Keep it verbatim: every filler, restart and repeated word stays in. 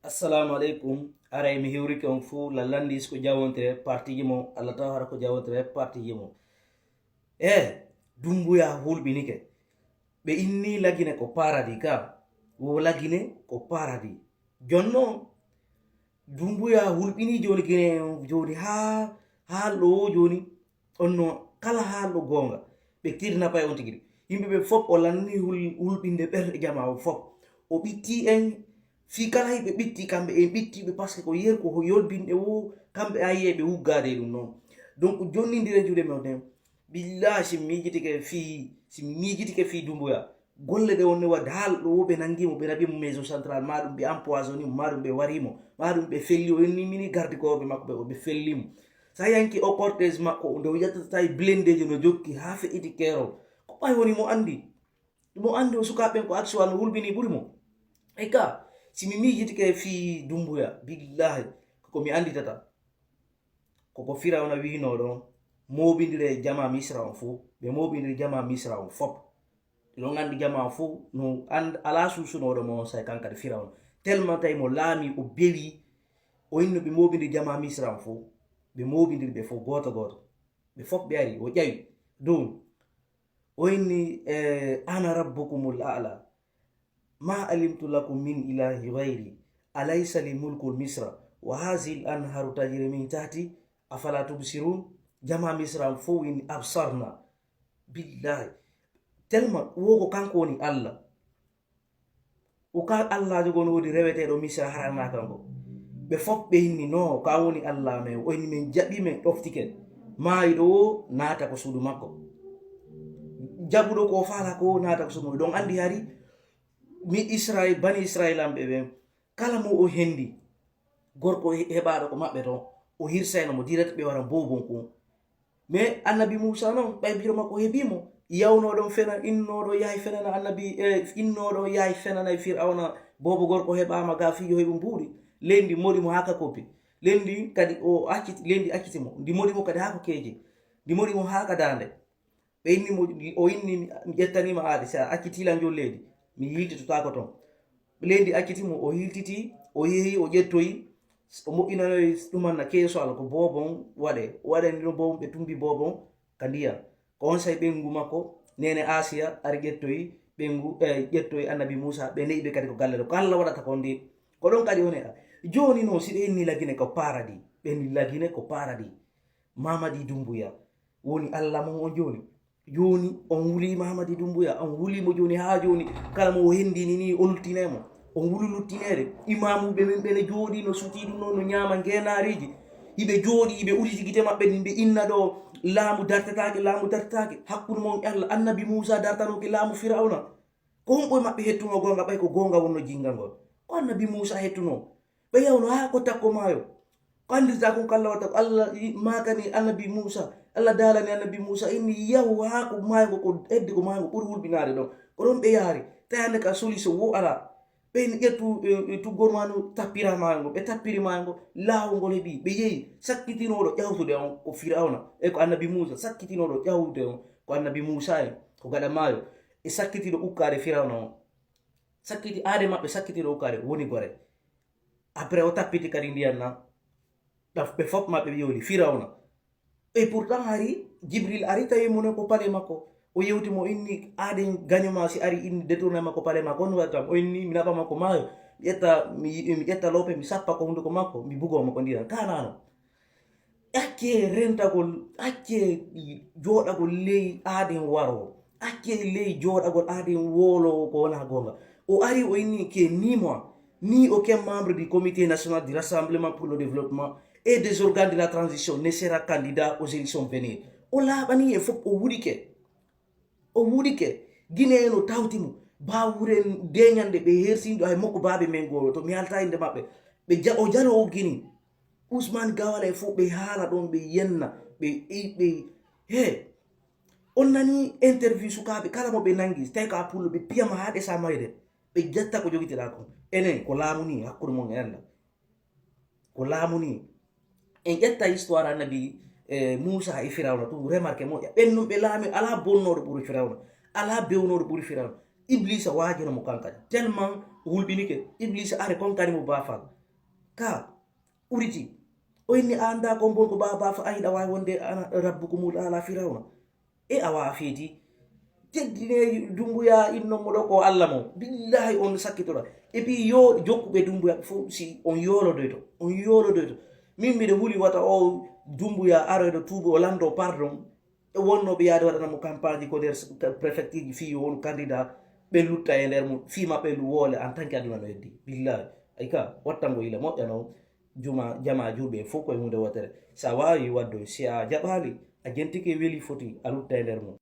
Assalamu aleykum. Aray mi hiwrike on fuu lallandi, si ko jawontire partiji mo, Allah taw hara ko jawontire partiji mo. E Dumbuya hulɓinike. Ɓe inni Lagine ko paradis ka. Wo Lagine ko paradis. Jonno, Dumbuya hulɓini joni Gine, joni ha, ha lowo joni. On no kala ha lo gonga. Ɓe tirna pay on tigi. Yimɓe ɓe fop o lanni hul-, hulɓinde ɓerɗe jama o fop. O ɓitti en, fii kala hiɓe ɓitti, kamɓe en ɓitti ɓe, parce que ko yer ko yolbinɗe wo, kamɓe a yi'e ɓe wuggaade e ɗum noon. Donc, jonnindire juuɗe men ɗen. Billahi, si mi miijitike fii, si mi miijitike fii Dumbuya, golle ɗe wonno waɗde, haa ɗo wo ɓe nanngii mo, ɓe naɓi mo maison centrale, maa ɗum ɓe empoisoni mo, maa ɗum ɓe wari mo, maa ɗum ɓe felli, o inni mini garde corps ɓe makko ɓe, ɓe felli mo. Sa yanki o cortège makko, nde o yattata tawi blendeejo no jokki haa feƴƴiti keerol. Ko ɓay woni mo anndi? Mo anndi o sukaaɓe ɓen ko action no hulɓini ɓuri mo. E ka, si mi miijitike fii Dumbuya, billahi, ko mi annditata. Koko Firawna wi'unoo ɗon, mooɓindire jama Misra on fuu, ɓe mooɓindiri jama Misra on fop. Ɗon anndi jama on fuu, no and-, alaa suusunooɗo mo on say kan kadi Firawna. Tellement tawi mo laami, o bewi, o inni ɓe mooɓindiri jama Misra on fuu, ɓe mooɓindiri ɓe fuu gooto gooto. Ɓe fop ɓe ari, o ƴawi dow. O inni, eh, "Ana rabbukumul a'la. Ma alimtu lakum min ilahi ghayri. Alaysa li mulku Misra wa hazihil anharu tajri min tahti. Afala tubsirun?" Jama Misra fof inni, "Absarna." Billahi. Tellement wo ko kanko woni Allah. O ka Allah jogo no wodi reweteɗo Misra harana kanko. Ɓe fof ɓe inni, "No, ka woni Allah men." O inni, "Min jaɓi, min ɗoftike. Maayiɗo o naata ko suudu makko. Jaɓuɗo ko o faala ko naata ko suudu makko." Ɗon anndi hari mi Israel, bani Israel am ɓe ɓen, kala mo o hendi, gorko he-, heɓaaɗo ko maɓɓe ton, o hirsayno mo direct ɓe wara bobon kun. Mais annabi Muusa non, ɓay biro makko heɓii mo, yawnoo ɗon fena, innoo ɗon yahay fenana annabi, e, innoo ɗon yahay fenana e Fir'awna, boobo gorko heɓaama ga fii yo heɓu mbuuɗi. Leydi moɗi mo haa ka koppi. Leydi kadi o acciti, leydi acciti mo. Ndi moɗi mo kadi haa ko keeje. Ndi moɗi mo haa ka daande. Ɓe inni mo, o inni, "Mi ƴettanii ma aade, si a accitii lan jooni leydi, mi yiiltitotaako ton." Leydi acciti mo, o hiiltitii, o yehi, o ƴettoyi, o moƴƴinanoyi ɗuman na keeso Alla, ko boobon waɗee. O waɗani ɗum boobon, ɓe tumbi boobon ka ndiyam. Ko on say ɓeyngu makko, neene Asiya, ari ƴettoyi ɓeyngu, eh, ƴettoyi annabi Muusa, ɓe ne'i ɓe kadi ko galle ɗo. Ko Alla waɗata kon ndi. Ko ɗon kadi on e a. Jooni noon, si ɓe inni Lagine ko paradis, ɓe inni Lagine ko paradis. Mamadi Dumbuya woni Alla mon on jooni. Jooni on wuli Mamadi Dumbuya, on wuli mo jooni haa jooni. Kala mo o hendini ni, o luttinay mo. On wuli luttineede. Imaamuɓe men ɓe ne jooɗii no sutii ɗum noon, no ñaama ngeenaariiji. Iɓe jooɗii, iɓe uditi gite maɓɓe ɗin, ɓe inna ɗo, "Laamu dartataake, laamu dartataake." Hakkunde mon e Alla, annabi Muusa dartanooke laamu Firawna. Ko hombo e maɓɓe hettunoo goonga, ɓay ko goonga wonno jinnga ngol? Ko annabi Muusa hettunoo. Ɓe yawno haa ko takko maayo. Ko anndirtaa kon ko Alla watta, ko Alla i-, maakani annabi Muusa. Alla daalani annabi Muusa, inni, "Yahu haa ko maayo ngo, ko hedde ko maayo ngo ɓuri wulɓinaade ɗon." Ko ɗon ɓe yaari. Tawi hannde ka solution wo alaa. Ɓe inni, "Ƴettu, e, e, tuggol maa no, tappira maayo ngo." Ɓe tappiri maayo ngo, laawol ngol heɓi. Ɓe yehi, sakkitinooɗo ƴawtude on ko Firawna, e ko annabi Muusa. Sakkitinooɗo ƴawtude on ko annabi Muusa en, ko gaɗa maayo. E sakkitiiɗo ukkaade Firawna on. Sakkiti aade maɓɓe, sakkitiiɗo ukkaade woni gore. Après o tappiti kadi ndiyan na. Ɗaf-, ɓe fop maɓɓe ɓe ƴooli Firawna. Et pourtant hari Jibril ari tawi mo ne ko pale makko. O yewti mo, inni, "Aaden gaño ma si ari inni détourné makko pale makko, on watta?" O inni, "Mi naɓa makko maayo. Mi ƴetta, mi, mi ƴetta loope, mi sappa ko hunduko makko, mi bugo makko ndiyan." Kanano. Accee rentagol, accee jooɗagol ley aaden waro. Accee ley jooɗagol aaden wooloowo ko wonaa goonga. O ari o inni que ni moi, ni aucun membre du Comité National du Rassemblement pour le Développement et des organes de la transition ne sera candidat aux élections venir. O laaɓanii en fof, o wuɗike. O wuɗike. Guinée no tawti mo. Bawure deeñande ɓe hersindo hay mokko baabe men goo to mi halta innde maɓɓe. Ɓe ja-, o jalo o Guinée. Ousmane Gawala e fof ɓe haala ɗon, ɓe yenna, ɓe, ɓe, he. On nani interview sukaaɓe kala mo ɓe nangi, tawi ko a pullo, ɓe piyama haa ɗe sa mayde. Ɓe jetta ko jogitiɗaa kon. Enen, ko laamu ni hakkunde mon e Allah. Ko laamu ni. En ƴetta histoire annabi, eh, Muusa e Firawna, tu remarque mo. Ɓen nun ɓe laami, alaa bonnooɗo ɓuri Firawna. Alaa bewnooɗo ɓuri Firawna. Iblisa waajino mo kankadi. Tellement o hulɓinike. Iblisa are konkani mo baafal. Ka uriti. O inni a annda ko mbon ko baba fa ahiɗa wawi wonde ana rabbukumul ala firawna. E awa a feeti. Teddine Dumbuya inno mo ɗo ko Allah mo. Billahi on sakkitoɗa. Et puis yo jokkuɓe Dumbuya fof si on yolodoyto. On yolodoyto. Min miɗo huli wata o Dumbuya aroyɗo tuubo o lando pardon. E wonnoɓe yaade waɗana mo campagne ko nder préfecture ji fii yo won candidat ɓe lutta e nder mum fii maɓɓe lu woole en tant que aduna no heddi. Billahi. Ay ka wattango ila moƴƴano juma jama juuɓe fof koye hunde wotere. Sa wawi waddoy si a jaɓali a jentike weli foti a lutta e nder mum.